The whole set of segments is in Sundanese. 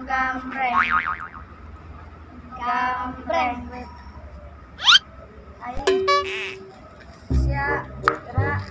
Gambreng. Gambreng. Ayo. Sia, gerak.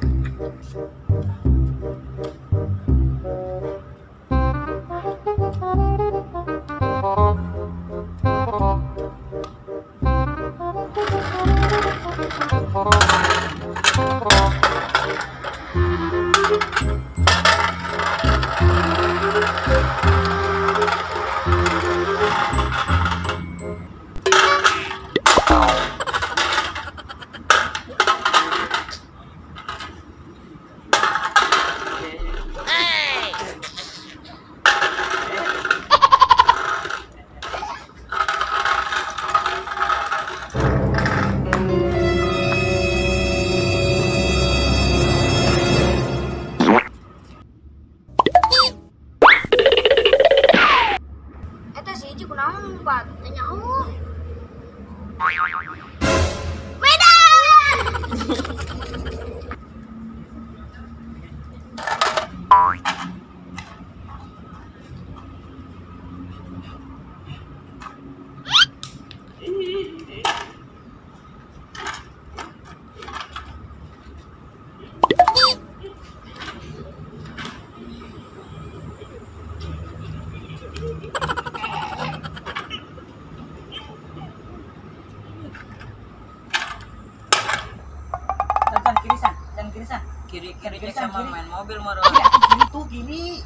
Kiri sama kiri. Main mobil moro. Kiri tuh kiri.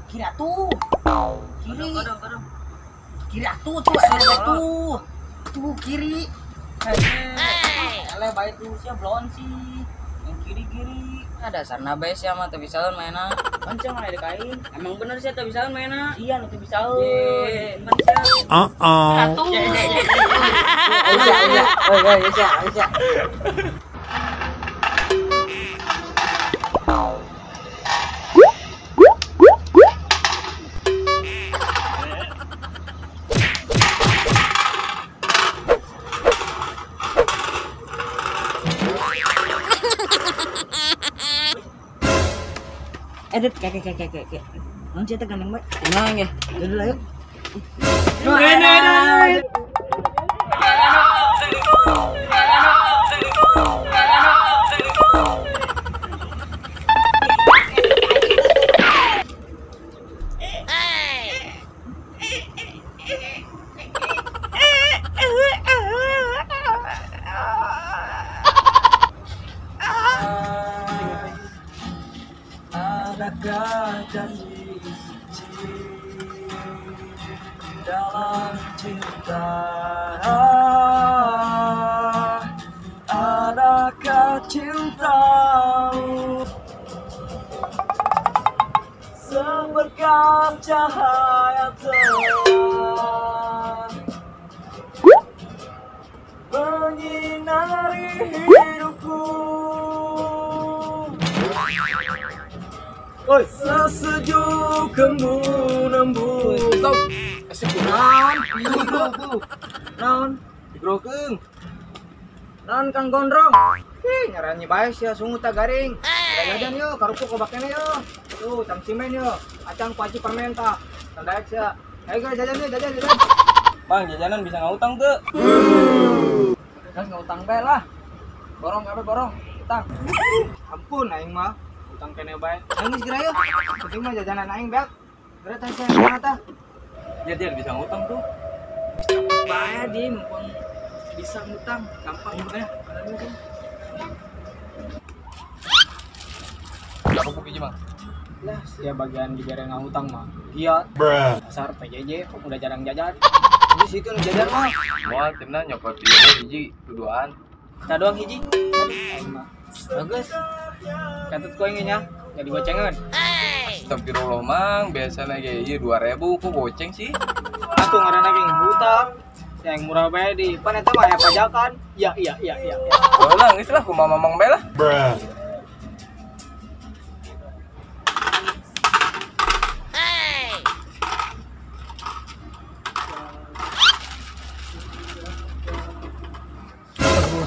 Kiri atuh. Kiri. Kiri atuh tuh ada tuh. Tuh kiri. Eleh bae tuh sia blon sih. Yang kiri-kiri. Ah dasarna bae sia mah teu bisaeun mainna. Kan sia mah ada kain. Emang bener sia teu bisaeun mainna? Iya nu teu bisaeun. Bener sia. Heeh. Atuh. Iya. Oi, sia, sia. Edit kayak. Naon sia teh gandeng bae. Kumaha ge? Dulu lah yuk. Adakah janji dalam cinta? Adakah cintamu seberkas cahaya terang menyinari hidupku? Oi, sesejuk embun-embun. Stop. Asik naon? Naon? Digrokeung. Naon Kang Gondrong? Ih, nyaranyi bae sia sungut ta garing. Jajan yo, karupuk kobakene yo. Tuh, cang simen yo. Acang kuaci permen ta. Tandaek sia. Ayo guys, jajan yo, jajan, jajan. Bang, jajanan bisa ngutang teu? Geus ngutang bae lah. Borong kabeh borong, utang. Ampun aing mah. Utang kene bae. Aing geus geura yo. Penting mah jajanan aing beak. Geura teh sia tah. Dia bisa ngutang tuh. Bae di mumpung bisa ngutang, gampang ya. Kerupuk hiji, Bang. Lah, sia bagian dibere ngahutang mah. Giat. Dasar PJJ udah jarang jajan. Di situ nu jajan mah. Moal timna nyokot ieu hiji duduan. Tah doang hiji. Aing mah. Bagus. Catut ku aing nya, jadi gocengan. Astagfirullah, Mang, biasana ge ieu 2000 kok goceng sih? Atuh ngaranna ge hutang. Yang murah bae di pan eta mah aya pajakan. Iya. Lah, geus lah kumaha mamang bae lah. Bruh.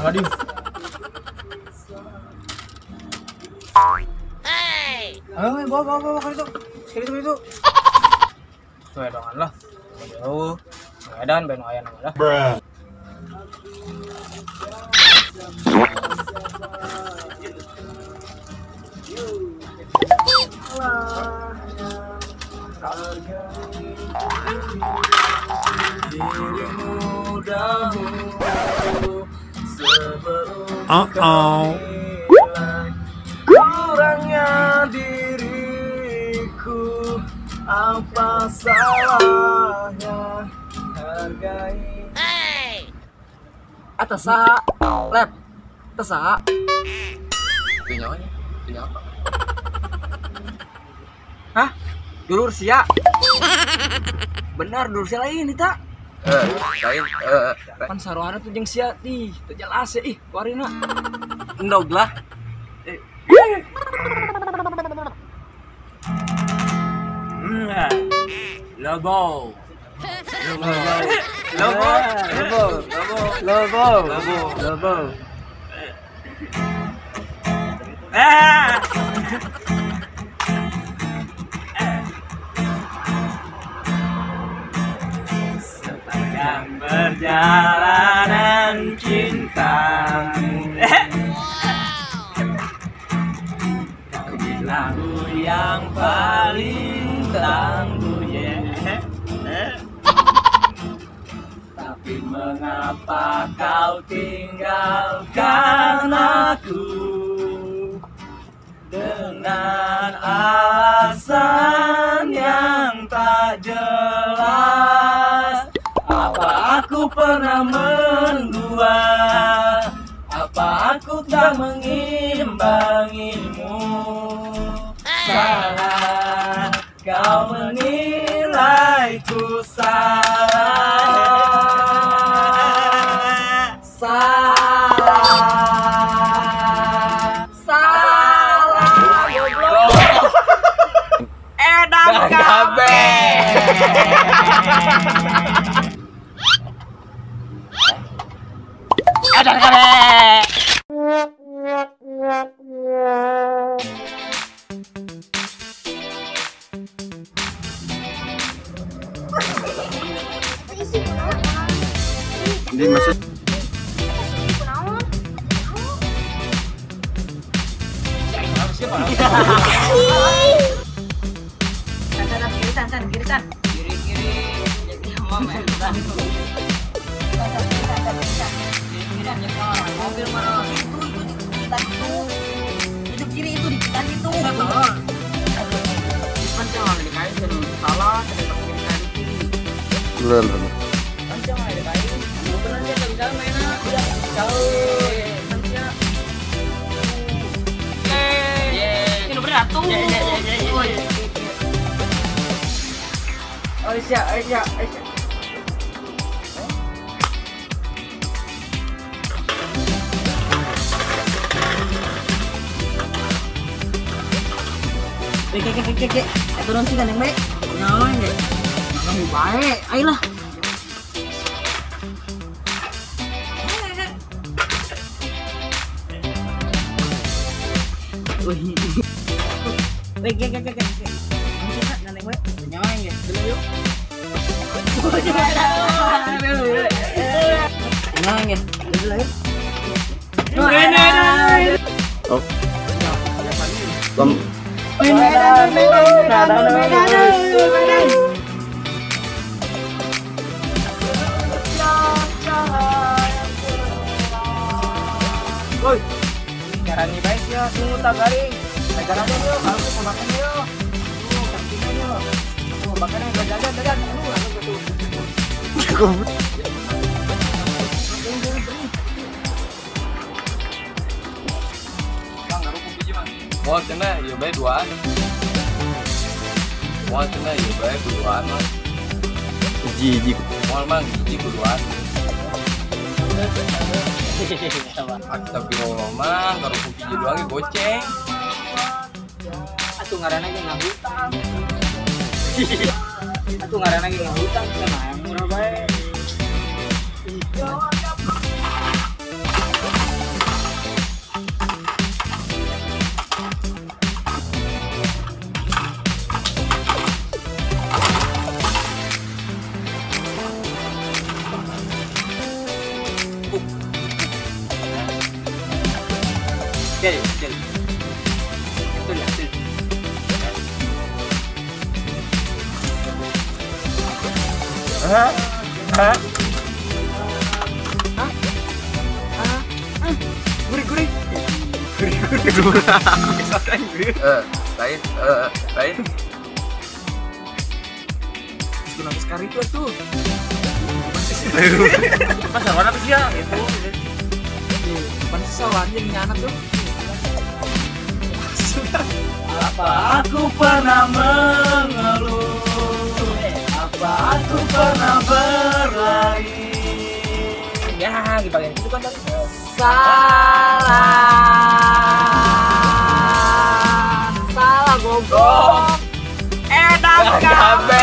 Aduh. Ayo, bawa, bawa, bawa, kali itu. Sekali itu, kali itu. Sesuai dongan lah. Jauh. Edan bae nu aya nama lah. Bruh. Dirimu dahulu sebelum Uh-oh. Kurangnya diriku, apa salahnya hargai. Hey. Atas saha? Lep. Atas saha? Teu nyawa nya, teu nyawa. Hah? Dulur sia. Benar dulur sia lain eta. Lain Pan sarohana tuh jeung sia tih, teu jelas ya ih warina. Endog lah. Lobo. Lobo. Lobo. Lobo. Lobo. Lobo. Ah. Sepanjang perjalanan cintamu, kau lagu yang paling tangguh, yeah. Tapi mengapa kau tinggalkan aku dengan alasan yang tak jelas? Apa aku pernah mendua? Apa aku tak mengimbangimu? Salah, kau menilaiku salah. Salah, salah, goblok. Edan kabeh. Edan kabeh. Ini masih San, kiri san, kiri kiri, jadi sama main san. Mobil mana? Itu itu itu kiri itu di depan itu. Kan jangan dikain salah, kiri kiri kiri. Bener. Kan jangan dikain. Bener dia nggak bisa main ah. Udah jauh. Ini berat tuh. Aisyah, Aisyah, Aisyah. Kek kek kek kek, turun sih kan yang baik. Nah, ini, nah, baik, ayolah. Wih, kek kek kek kek. Yang baik, nyawa ya, dulu yuk. Nyawa ya, dulu yuk. Oh. Lam. Woi, caranya baik ya, sungut tak garing. Caranya yuk, kalau mau makan yuk. Tuh, kakinya yuk. Tuh, makannya jajan, jajan. Aduh, langsung ke tuh. Bang, ngarupuk biji, Bang. Mau cenah, ieu bae duaan. Mau cenah, ieu bae duaan, Mang. Hiji-hiji. Moal, Mang, hiji kuduan. Astagfirullah, Mang, ngarupuk hiji doang ge goceng. Atuh ngaranna ge ngahutang. Atuh ngaranna ge ngahutang cenah yang murah bae. Oke, oke. Betul ya, betul. Hah? Hah? Hah? Hah? Gurih-gurih. Gurih-gurih. Lain, lain. Terus sekali itu tuh. Mas warna apa sih ya? Itu. Pan sawan yang nyanak tuh. Apa aku pernah mengeluh? Apa aku pernah berlari? Ya, di bagian itu kan tadi. Salah. Salah goblok. Edan kabeh.